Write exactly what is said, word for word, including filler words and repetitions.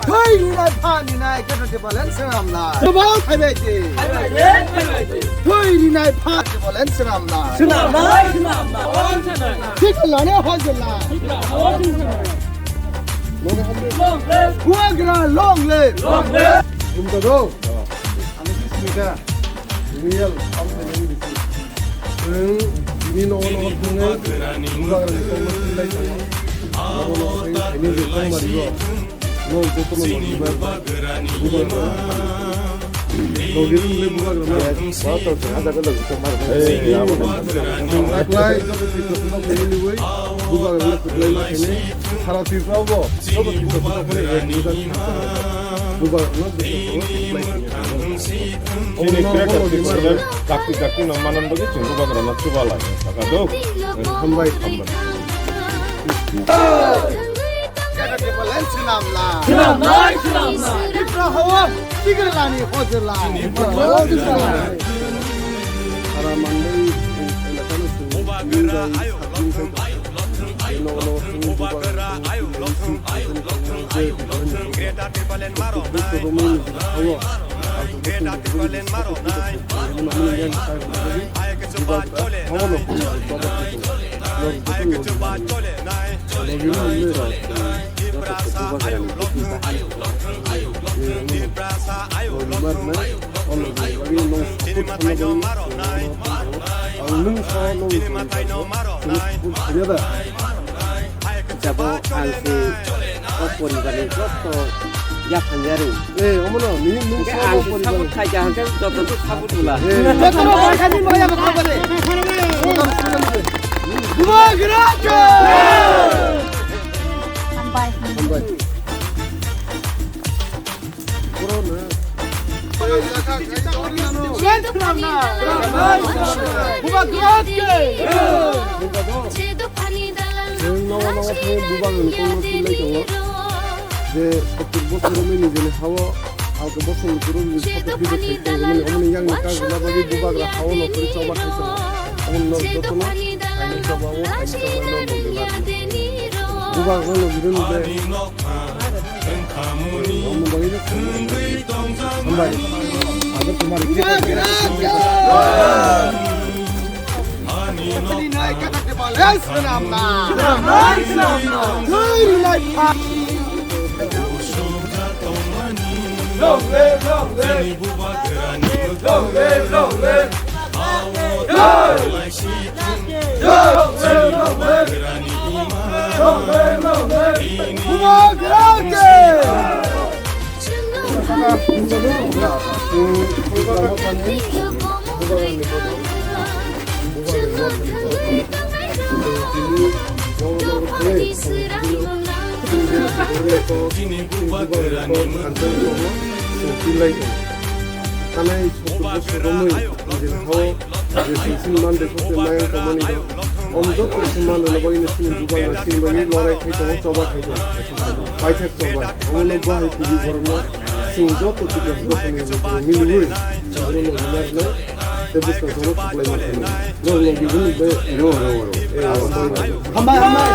Thwi rinai pha ninai khe thwi balen swnamnai. Sabo thaibai di. Thwi rinai pha thwi balen swnamnai. Thik lane hojla. Bubagra long live. Bumta do. Ani si smita. Real. Ang tanya ni bisi. Ang ini no no no no. Bubagra ni kong mas lai tanya. No no no no. Ini di kong mari go. No, joto no bubagra. Bubagra. Logi run le bubagra na. Ba to sa ada ko logi to mar. Eh, ya, apply, joto si to no ko ni wai. Bubagra na apply ma kene. Sara Tripura bo. Joto si to no ko ni wai. Bubagra na joto ko apply kene. Chini kre ka ti ko le dakti dakti no manan bagwi chwng bubagra na chuba lai. Saka do. Hambai, hambai. Swnamnai, swnamnai. Tripura hawa, Tigralani hojla. Sara manwi, elakano swnamnai. Bubagra ayuk lothong ayuk lothong ayuk lothong ayuk lothong ayuk lothong. Greater Tipraland maro nai. Greater Tipraland maro nai. Ayuk chuba chole nai. Ayuk chuba chole nai. Tiprasa ayuk lothong ayuk lothong ayuk lothong. Tiprasa ayuk lothong ayuk lothong. Chini mathai no maro nai. Ang nwng sa nwng. Chini mathai no maro nai. Jabo ang si o poribar ni joto yaphang yarwi. Eh, omo no, nini nwng sa ang nwng si sabut khai ja hangke joto tu sabut bula. Eh. Joto no khai khai ni maya ma khabare. Bubagra ke. Hambai. Hambai. Chwng nogo nogo thangwi bubagrani kokno swlai tongo je sottur bosor romwi nijeni ha-o alka bosongni kwrwngni sato kisa thai tongmani omoni yakni kagwlna bagwi bubagra ha-o nokthani choba khai tongo. Omoni nok jotono kainwi choba-o, kainwi choba-o nok nokni bagwi. Bubagrano logi rwni bai. Hambai. Abo tomar Long live, long live. Long live, long live. Long live, long live. Bubagra ke! Tanai sotto bosor romwi, nijini hao je sini mande kok mayang tongmani rok. Om joto sini mande no bagwi no sini bubagra sini bagwi lorai khai tongo, choba khai tongo. Paithak choba. Omo no bahai kubi borok no sini joto Tripura bosong ni rok miliwi. Omo no winner no tei bwskang jono thuklai ma thangwi. Rok no bibini be. Ro, ro, ro. Eh, ro, ro, ro. Hambai, hambai.